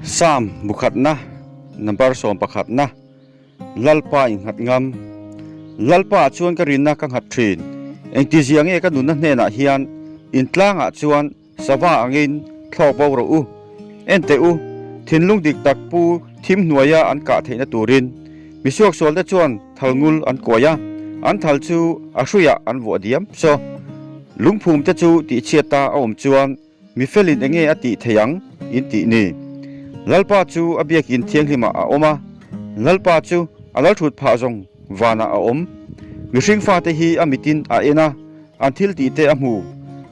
Psalm bukhatna number sawmpakhatna Lalpa innghat ngam. Lalpa ah chuan ka rinna ka nghat thin. Engtizia nge ka nunna hnenah hian intlangah chuan sava angin thlawk bo rawh u. En teh u, thinlung dik tak pu thim hnuaia an kah theihna turin misuaksualte chuan thal ngul an kuai a, an thal chu a hruiah an vuah diam. Saw, lungphumte chu tihchhiata a awm chuan Mi felin enge a tih thei ang in tih ni? Lalpa chu a biakin thianghlimah a awm a, Lalpa chu a lalthut phah zawng vanah a awm. Mihring fate hi a mitin a en a, an thil tih te a hmu.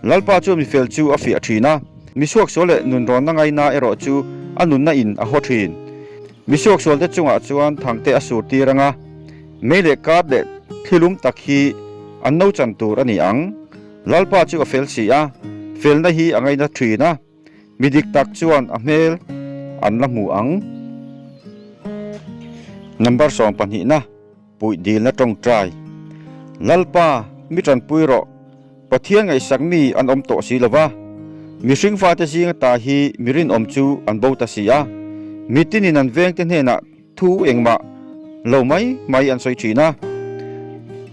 Lalpa chuan mi fel chu a fiah thin a, mi suaksual leh nunrawnna ngaina erawh chu a nunna in a haw thin. Mi suaksualte chungah chuan thangte a sur tir ang a, mei leh kar leh thlilum tak hi an no chan tur a ni ang. Lalpa chu a fel si a, felna hi a ngaina thin a, mi dik tak chuan a hmel an la hmu ang. Number sawmpahnihna, Puih dilna tawngtai. Lalpa, mi tanpui rawh. Pathian ngaihsak mi an awm tawh si lo va, mihring fate zinga ta hi mi rinawm chu an bo ta si a, mitinin an vengte hnenah Thu engmah lo mai mai an sawi thin a,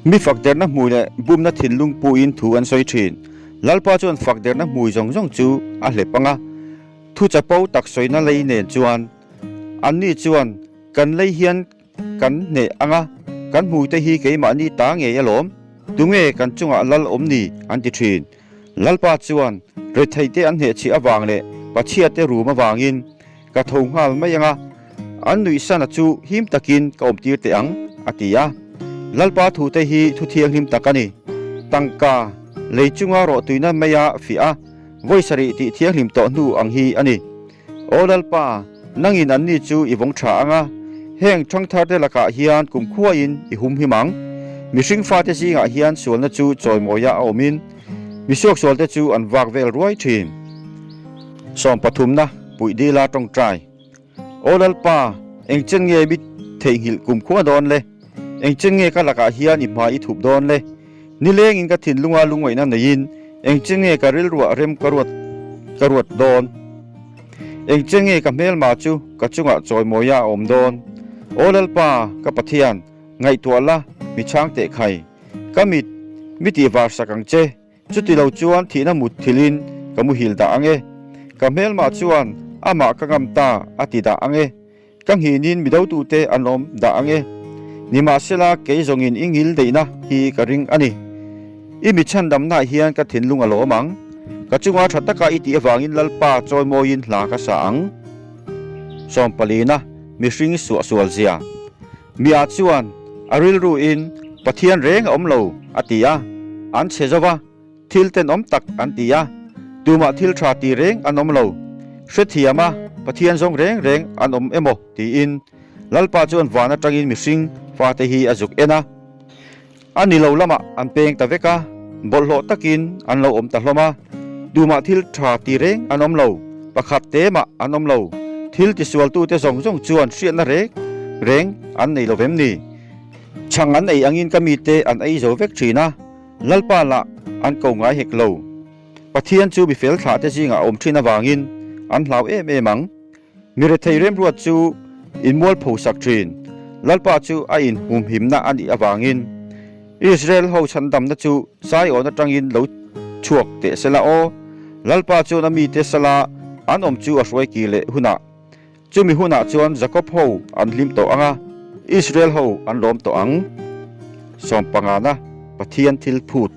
mi fak derna hmui leh bumna thinlung puin thu an sawi thin. Lalpa chuan fak derna hmui zawng zawng chu a hlep ang a, thu chapo tak sawina lei nen chuan anni chuan kan lei hian kan hneh ang a, kan hmuite hi keimahni ta ngei alawm, tunge kan chungah lal awm ni an ti thin. Lalpa chuan retheite an hnehchhiah avang leh Pathiate rum avangin Ka tho nghal mai ang a, an nuihsana chu him takin ka awmtir teh ang, a ti a. Lalpa thute hi thu thianghlim tak a ni. Tangka, lei chunga rawhtuina maia fiah a, vawi sarih tih thianghlim tawh hnu ang hi a ni. Aw Lalpa, nangin anni chu i vawng tha ang a, heng thangtharte lakah hian kumkhuain i humhim ang. Mihring fate zingah hian sualna chu chawimawia a awmin, misuaksualte chu an vak vel ruai thin. Sawmpathumna puih dila tawngtai. Aw Lalpa, eng chen nge mi theihnghilh kum khua dawn le? Eng chen nge ka lakah hian i hmai i thup dawn le? Nilengin ka thinlunga lungngaihna neiin eng chen nge ka rilruah rem ka ruat ka ruat dawn? Eng chen nge ka hmelma chu ka chungah chawimawia a awm dawn? Aw Lalpa, ka Pathian, ngaihtuah la, mi chhang teh khai. Ka mit mi tihvar sak ang che. Chuti lo chuan thihna mut thilhin ka muhil dah ang e. Ka hmelmah chuan amah ka ngam ta a ti dah ang e. Ka nghinin mi dotute an awm dah ang e. Nimahsela kei zawngin i ngil deihna hi ka ring a ni. I mi chhandamnaah hian ka thinlung a lawm ang. Ka chunga tha taka i tih avangin Lalpa chawimawiin hla ka sa ang. Sawmpalina mihring suahsual zia. Mia chuan a rilruin Pathian reng a awm lo a ti a, an chhe zo va, thil tenawm tak an ti a, tumah thil tha ti reng an awm lo. Hrethiam a, Pathian zawng reng reng an awm emaw tiin Lalpa chuan van atangin mihring fate hi a zuk en a. A ni lo lamah an peng ta vek a, bawlhhlawh takin an lo awm ta hlawm a, tumah thil tha ti reng an awm lo, pakhat te mah an awm lo, thil tisualtute zawng zawng chuan hriatna reng reng an nei lo vem ni? Chhang an ei angin ka mite an ei zo vek thin a, Lalpa lah an ko ngai hek lo. Pathian chu mifel thlahte zingah a awm thin avangin an hlau em em ang. Mi rethei remruat chu inmualpho sak thin. Lalpa chu a inhumhimna a nih avangin Israel ho chhandamna chu Zion atangin lo chhuak teh sela aw. Lalpa chuan a mite sala an awm chu a hruai ki leh hunah, chumi hunah chuan Jakob ho an hlim tawh ang a, Israel ho an lawm tawh ang. Sawmpangana Pathian thil phut.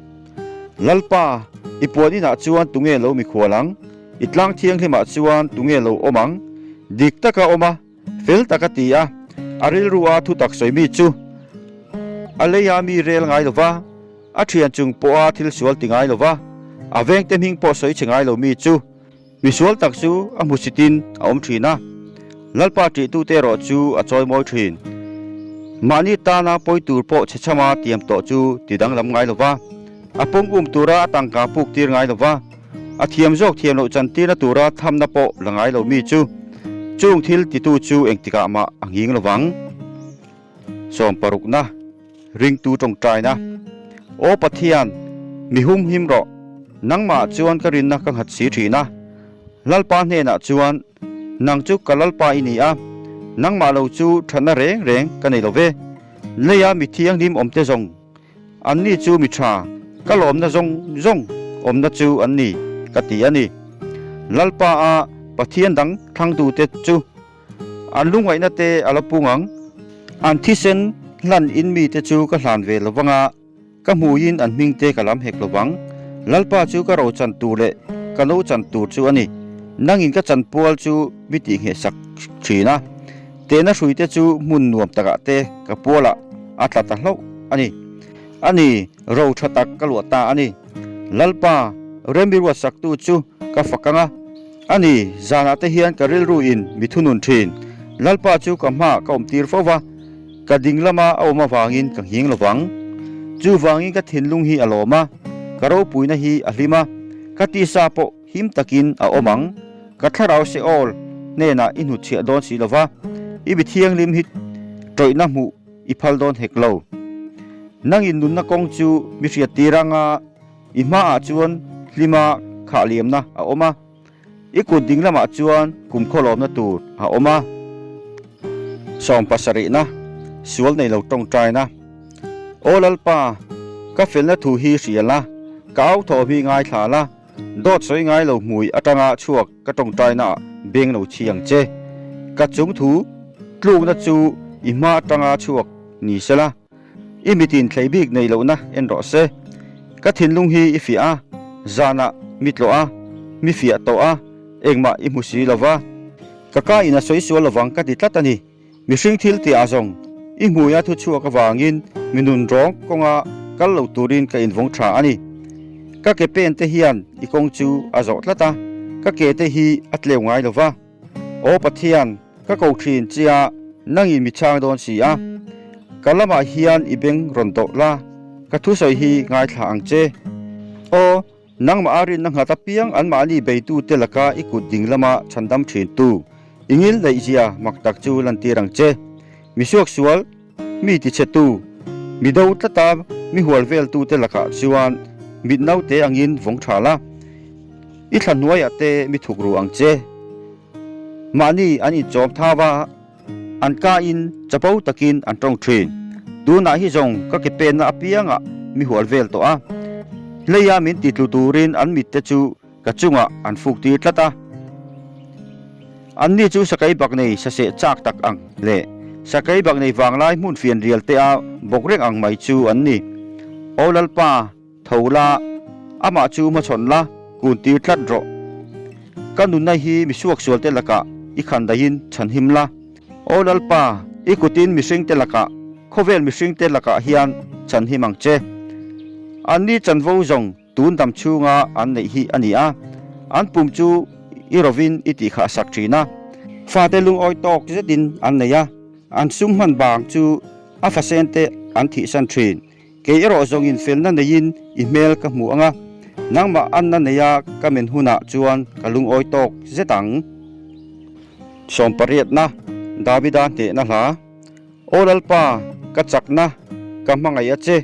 Lalpa, i puan inah chuan tunge lo mikhual ang? I tlang thianghlimah chuan tunge lo awm ang? Dik taka awm a, fel taka ti a, a rilru a thutak sawi mi chu a leia mi rel ngai lo va, a thian chung pawha thil sual ti ngai lo va, a vengte hming pawh sawi chhe ngai lo mi chu mi sual tak chu a hmusitin a awm thin a, Lalpa ṭihtute erawh chu a chawimawi thin. Mahni tana pawi tur pawh chhe chhama tiam tawh chu ti danglam ngai lo va, a pung um tura a tangka puk tir ngai lo va, A thiam zawk thiam loh chantirna tura thamna pawh la ngai lo mi chu chung thil titu chu engtikah mah a nghing lo vang. Sawmparukna, Ringtu tawngtaina, Aw Pathian, mi humhim rawh, nangmah chuan ka rinna ka nghat si thin a. Lalpa hnenah chuan. Nang chu ka Lalpa i ni a, nangmah lo chu thatna reng reng ka nei lo ve. Leia mi thianghlim awmte zawng, anni chu mi tha, ka lawmna zawng zawng awmna chu an ni, ka ti a ni. Lalpa a Pathian dang thlangtute chu an lungngaihna te a la pung ang. An thisen hlan in mite chu ka hlan ve lo vang a. Ka hmuiin an hmingte ka lam hek lovang. Lalpa chu ka ro chan tur leh ka no chan tur chu a ni. Nangin ka chanpual chu mi tihngheh sak thin a. Tehna hruite chu hmun nuam takah te ka pualah a tla ta hlauh a ni. A ni, ro tha tak ka luah ta a ni. Lalpa, remi ruatsaktu chu ka fak ang a. A ni, zanah te hian ka rilru in mi thunun thin. Lalpa chu ka hmaah ka awmtir fo va. Ka ding lama a awm avangin ka nghing lovang. Chuvangin ka thinlung hi a lawm a, ka ropuina hi a hlim a, ka tisa pawh him takin a awm ang. Ka thlarau Seol hnenah i hnutchhiah dawn si lova, i mi thianghlim hi tawihna hmuh i phal dawn hek lo. Nangin nunna kawng chu mi hriattir anga i hmaah chuan hlima khah liamna a awm a. I kut ding lamah chuan kum khawlawmna tur a awm a. Sawm pasarihna, sual nei lo tawngtaina. Aw Lalpa, ka felna thu hi hria la, ka au thawm hi ngaithla la, dawt sawi ngai lo hmui atanga chhuak ka tawngtaina ah beng lo chhi ang che. Ka chung thu tlukna chu i hma atanga chhuak ni sela. I mitin thlei bik nei lohna en rawh se. Ka thinlung hi i fiah a, zanah mi tlawh a, mi fiah tawh a, engmah i hmu si lo va. Ka ka in a sawi sual lovang ka ti tlat a ni. Mihring thil tihah zawng i hmuia thu chhuak avangin mi nun rawng kawnga kal lo turin ka invawng tha a ni. Ka ke pen te hian i kawng chu a zawh tlat a, ka ke te hi a tleu ngai lo va. Aw Pathian, ka ko thin che a, nangin mi chhang dawn si a. Ka lamah hian i beng rawn dawh la, ka thusawi hi ngaithla ang che. Aw, nangmah a rinna nghat apiang anmahni beitute laka i kut ding lama chhandam thintu, i ngil neihzia mak tak chu lantir ang che. Mi suaksual, mi tichhetu, mi do tlata mi hual veltute lakah chuan mit naute angin vawng tha la. I thla hnuaiah te mi thuk ru ang che. Mahni an inchawm thau a, an kain chapo takin an tawng thin. Tunah hi zawng ka ke penna apiangah mi hual vel tawh a. Hleia min ti tlu turin an mitte chu ka chungah an fuk tir tlat a. Anni chu sakei bak nei saseh chak tak ang leh sakei bak nei vanglai hmun fianrial te a bawk reng ang mai chu an ni. Aw Lalpa! Tho la, amah chu hmachhawn la, kun tir tlat rawh. Ka nunna hi mi suaksualte lakah i khan daihin chhanhim la. Aw Lalpa, i kutin mihringte lakah, khawvel mihringte lakah hian chhanhim ang che. Anni chanvo zawng tun dam chhunga an neih hi a ni a, an pum chu i rovin i tihkhah sak thin a. Fate lungawi tawk zetin an nei a, an sum hman bang chu a fasente an thihsan thin. Kei erawh zawngin felna neiin i hmel ka hmu ang a, nangmah anna neia ka men hunah chuan ka lungawi tawk zet ang. Sawmpariatna, Davida hnehna hla. Aw Lalpa, ka chakna, ka hmangaih a che.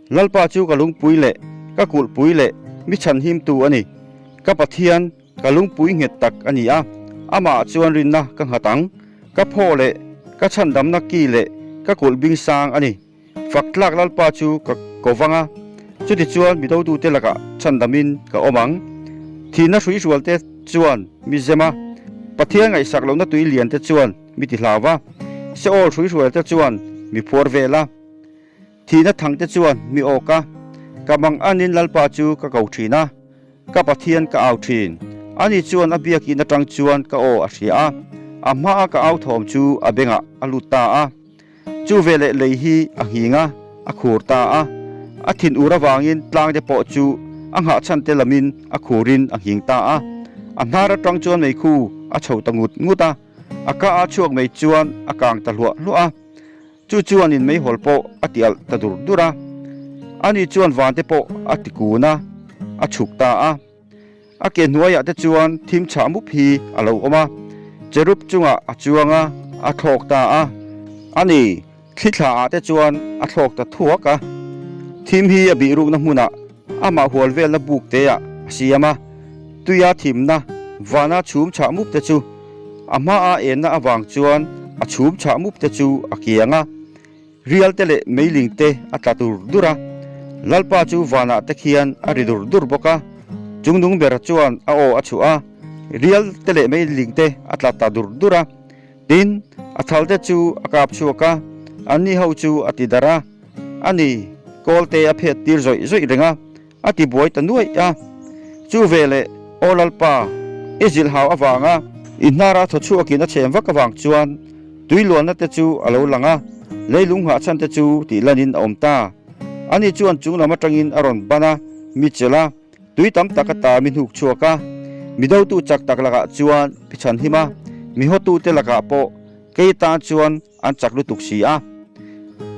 Lalpa chu ka lungpui leh ka kulhpui leh mi chhanhimtu a ni. Ka Pathian, Ka lungpui nghet tak a ni a, amah chuan rinna ka nghat ang. Ka phaw leh ka chhandamna ki leh ka kulh bing sang a ni. Fak tlak Lalpa chu ka ko vang a, chutichuan mi dotute lakah chhandamin ka awm ang. Thihna hruihrualte chuan mi zem a, Pathian ngaihsak lohna tui liante chuan mi ti hlau va, Seol hruihrualte chuan mi phuar vel a, thihna thangte chuan mi awk a. Ka mang anin Lalpa chu ka ko thin a, ka Pathian ka au thin. Ani chuan a biakin atang chuan ka aw a hria a, a hmaa ka au thawm chu a bengah a lut ta a. Chu veleh lei hi a nghing a, a khur ta a. A thin ur avangin tlangte pawh chu a nghahchhan te lamin a khurin a nghing ta a. A hnar atang chuan meikhu a chho ta ngut ngut a, a ka a chhuak mai chuan a kang ta hluah hluah a. Chu chuanin meihawl pawh a ti alh ta dur dur a. Ani chuan vante pawh a ti kun a, a chhuk ta a. A ke hnuaiah te chuan thim chhah mup hi a lo awm a, cherub chungah a chuang a, a thlawk ta a. A ni, thli thla ah te chuan a thlawk ta thuak a. Thim hi a bih rukna hmunah amah hual velna buk te ah a siam a, tuia thimna vana chhum chhah mup te chu. A hmaa enna avang chuan a chhum chhah mup te chu a kiang a, rial te leh meiling te a tla dur dur a. Lalpa chu vanah te khian a ri dur dur bawk a, chungnung bera chuan a aw a chhuah a, rial te leh meiling te a tla ta dur dur a. Tin, a thal te chu a kap chhuak a, anni ho chu a ti darh a, a ni, kawl te a phet tir zawih zawih reng a, a ti buai ta nuaih a. Chu veleh, Aw Lalpa, i zilhhau avanga i hnara thaw chhuakin a chhem vak avang chuan tui luanna te chu a lo lang a, leilung nghahchhan te chu tih lanin a awm ta. Ani chuan chung lam atangin a rawn ban a, mi chelh a, tui tam tak ata mi hnuk chhuak a. Mi dotu chak tak lakah chuan mi chhanhim a, mi hawtute lakah pawh kei tan chuan an chak lutuk si a.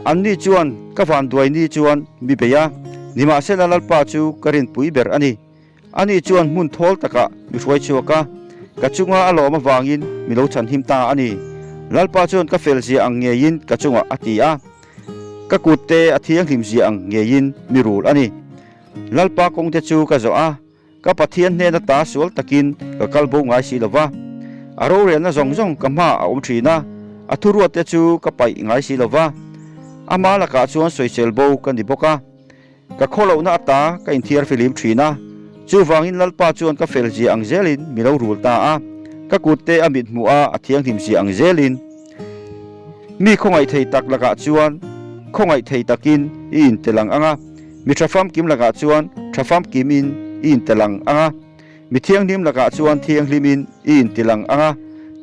Anni chuan ka vanduai ni chuan mi bei a, nimahsela Lalpa chu ka rinpui ber a ni. Ani chuan hmun thawl takah mi hruai chhuak a, ka chunga a lawm avangin mi lo chhanhim ta a ni. Lalpa chuan ka fel zia ang ngeiin ka chungah a ti a, ka kutte a thianghlim zia ang ngeiin mi rul a ni. Lalpa kawngte chu ka zawh a, Ka Pathian hnen ata sual takin ka kal bo ngai si lo va, a rorelna zawng zawng ka hmaah a awm thin a, a thuruatte chu ka paih ngai si lo va, ama lakah chuan sawisel bo ka ni bawk a. Ka khawlohna ata ka inthiar filim thin a, chuvangin Lalpa chuan ka fel zia ang zelin mi lo rul ta a, ka kutte a mit hmuh a, a thianghlim zia ang zelin. Mi khawngaih thei tak lakah chuan khawngaih thei takin i intel ang ang a, mi tha famkim lakah chuan tha famkimin i intel ang ang a, mi thianghlim lakah chuan thianghlimin i intil ang ang a,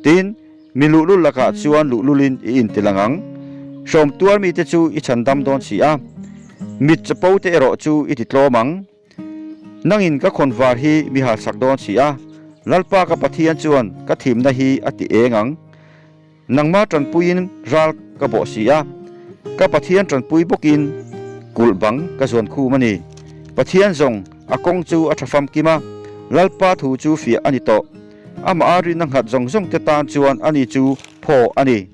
tin, mi luhlul lakah chuan luhlulin i intil ang ang. Hrawm tuar mite chu i chhandam dawn si a, mit chapo te erawh chu i ti tlawm ang. Nangin ka khawnvar hi mi halsak dawn si a, Lalpa ka Pathian chuan ka thimna hi a ti eng ang. Nangma tanpuiin ral ka bawh si a, ka Pathian tanpui bawkin kulh bang ka zuan khum a ni. Pathian zawng a kawng chu a tha famkim a, Lalpa thu chu fiah a ni tawh. Amah a rinna nghat zawng zawng te tan chuan ani chu phaw a ni.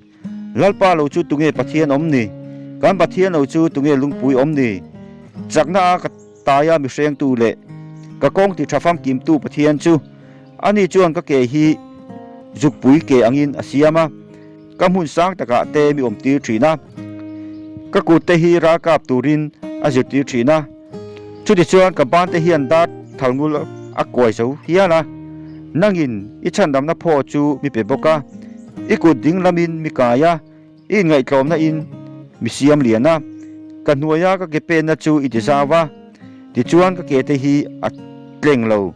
Lalpa lo chu tunge Pathian awm ni? Kan Pathian lo chu tunge lungpui awm ni? Chakna a ka taia mi hrengtu leh ka kawng ti tha famkimtu Pathian chu, ani chuan ka ke hi zukpui ke angin a siam a, ka hmun sang takah te mi awmtir thin a, ka kut te hi ralkap turin a zirtir thin a, chutichuan ka ban te hian dar thalngul a kuai zo hial a, nangin i chhandamna phaw chu mi pe bawk a, i kut ding lamin mi kai a. I inngaihtlawmna in mi siam lian a, ka hnuaia ka ke penna chu i ti zau va, tichuan ka ke te hi a tleng lo.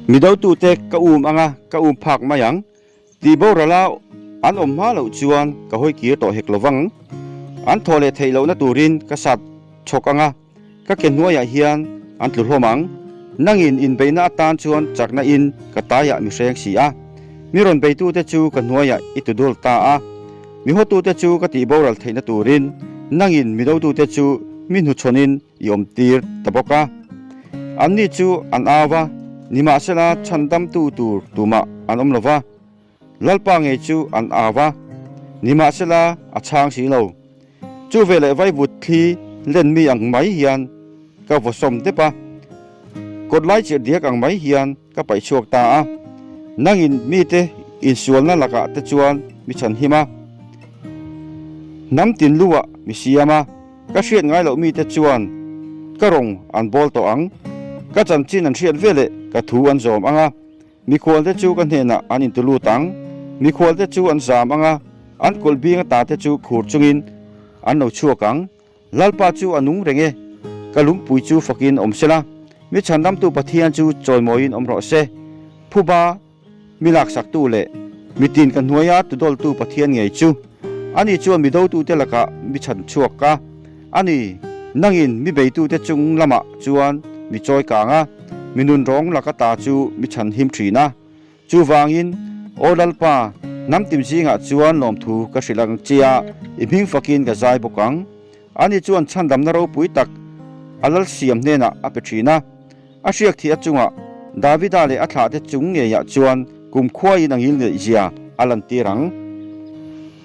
Mi dotute ka um anga ka um phak mai ang, tih borala an awm hma loh chuan ka hawi kir tawh hek lo vang. An thaw leh theih lohna turin ka sat chhawk anga ka ke hnuaiah hian an tlu hlawm ang. Nangin inbeihna atan chuan chakna in ka taiah mi hreng si a, mi rawn beitute chu ka hnuaiah i tu dul ta a, mi hawtute chu ka tih boral theihna turin nangin mi dotute chu mi hnuchhawnin i awmtir ta bawk a. Anni chu an au va, nimahsela chhandamtu tur tumah an awm lo va. Lalpa ngei chu an au a, nimahsela a chhang si lo. Chu veleh vaivut thli len mi ang mai hian ka vaw sawm dep a, kawt lai chirh diak ang mai hian ka paih chhuak ta a. Nangin mite insualna lakah te chuan mi chhanhim a, hnam tin luah mi siam a, ka hriat ngai loh mite chuan ka rawng an bawl tawh ang, ka chanchin an hriat veleh ka thu an zawm ang a. Mikhualte chu ka hnenah an intu lut ang, mikhualte chu an zam ang a, an kawlh bing ata te chu khur chungin an lo chhuak ang. Lalpa chu a nung reng e, ka lungpui chu fakin awm sela, mi chhandamtu Pathian chu chawimawiin awm rawh se. Phuba mi laksaktu leh mitin ka hnuaia tudawltu Pathian ngei chu, ani chuan mi dotute lakah mi chhan chhuak a. A ni, nangin mi beitute chung lamah chuan mi chawi kang a, mi nun rawng laka ta chu mi chhan him thin a. Chuvangin, Aw Lalpa, hnam tim zingah chuan lawmthu ka hrilh ang che a, i hming fakin ka zai bawk ang. Ani chuan chhandamna ropui tak a Lalsiam hnenah a pe thin a. A hriak thih a chungah Davida leh a thlahte chung ngeiah chuan kumkhuaiin a ngil ngeihzia a lantir ang.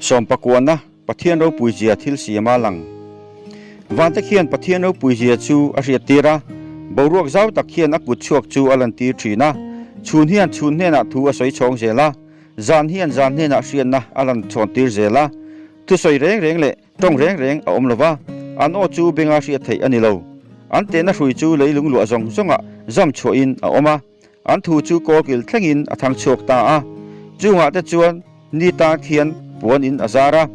Sawmpakuana Pathian ropuizia thil siam a lang. Vante khian Pathian ropuizia chu a hriattir a, boruak zau tak hian a kut chhuak chu a lantir thin a, chhun hian chhun hnenah thu a sawi chhawng zel a. Zan hian zan hnenah hriatna a lan chhawn tir zel a, thusawi reng reng leh tawng reng reng a awm lo va, an aw chu benga hriat theih a ni lo. An tehna hrui chu leilung luah zawng zawngah zam chhuahin a awm a, an thu chu kawlkil thlengin a thang chhuak ta a. Chungah te chuan ni tan khian puan in a zar a,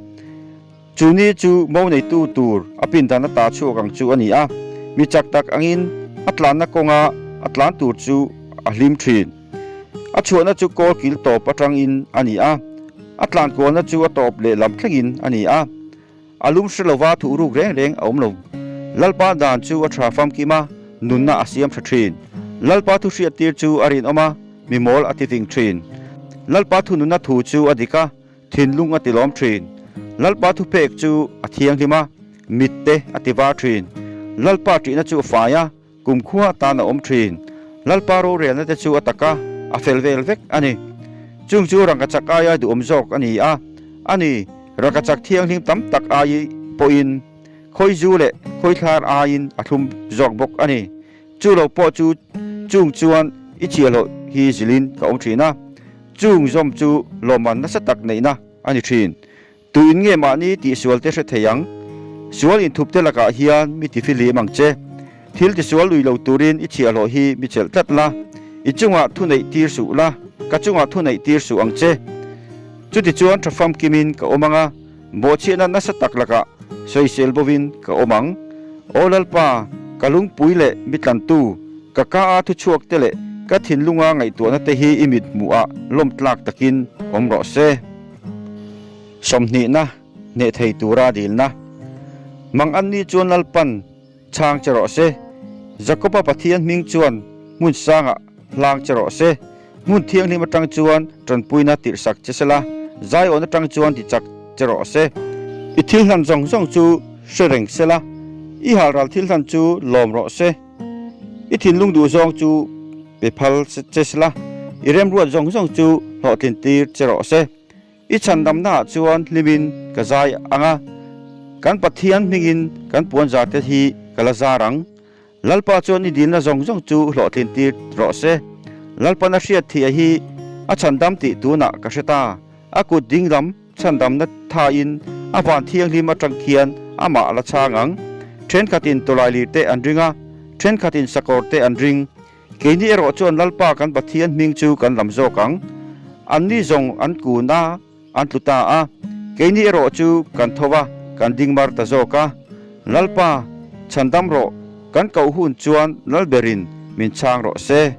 chu ni chu mo neitu tur a pindan ata chhuak ang chu a ni a, mi chak tak angin a tlanna kawnga a tlan tur chu a hlim thin. A chhuahna chu kawlkil tawp atangin a ni a, a tlankualna chu a tawp lehlam thlengin a ni a. A lum hre lova thuh ruk reng reng a awm lo. Lalpa dan chu a tha famkim a, nunna a siam tha thin. Lalpa thu hriattir chu a rinawm a, mi mawl a tiving thin. Lalpa thununna thu chu a dik a, thinlung a tilawm thin. Lalpa thupek chu a thianghlim a, mitte a tivar thin. Lalpa ṭihna chu a fai a, Kumkhua atan a awm thin. Lalpa rorelna te chu a tak a, a fel vel vek a ni. Chung chu rangkachak aia duhawm zawk a ni a, a ni, rangkachak thianghlim tam tak ai pawhin khawizu leh khawithlar aiin a thlum zawk bawk a ni. Chu lo pawh chu chung chuan i chhiahhlawh hi zilhin ka awm thin a, chung zawm chu lawmman nasa tak neihna a ni thin. Tuin nge mahni tihsual te hre thei ang? Sual inthup te lakah hian mi tifilim ang che. Thil tisual lui lo turin i chhiahhlawh hi mi chelh tlat la. I chungah thu neih tir suh la, ka chungah thu neih tir suh ang che. Chutichuan tha famkimin ka awm ang a, bawhchhiahna nasa tak lakah sawisel bovin ka awm ang. Aw Lalpa, ka lungpui leh mi tlantu, ka ka a thuchhuak te leh ka thinlunga ngaihtuahna te hi i mit hmuhah lawmtlak takin awm rawh se. Sawmhnihna hneh thei tura dilna. Mang an ni chuan Lalpan chhang che rawh se. Jakoba Pathian hming chuan hmun sangah hlang che rawh se. Hmun thianghlim atang chuan tanpuina tirhsak che sela, zaiawn atang chuan tichak che rawh se. I thil hlan zawng zawng chu hre reng sela, i halral thil hlan chu lawm rawh se. I thinlung duh zawng chu pe phal che sela, i remruat zawng zawng chu hlawhtlin tir che rawh se. I chhandamnaah chuan hlimin ka zai ang a, kan Pathian hmingin kan puanzar te hi ka la zar ang. Lalpa chuan i dilna zawng zawng chu hlawhtlin tir rawh se. Lalpan a hriat thih a hi a chhandam tih tunah ka hre ta. A kut dinglam chhandamna thain a van thianghlim atang khian amah a la chhang ang. Thenkhatin tawlailir te an ring a, thenkhatin sakawr te an ring. Keini erawh chuan Lalpa kan Pathian hming chu kan lam zawk ang. Anni zawng an kun a, an tlu ta a, keini erawh chu kan tho a, kan ding mar ta zawk a. Lalpa, chhandam rawh, kan koh hun chuan Lalberin min chhang rawh se.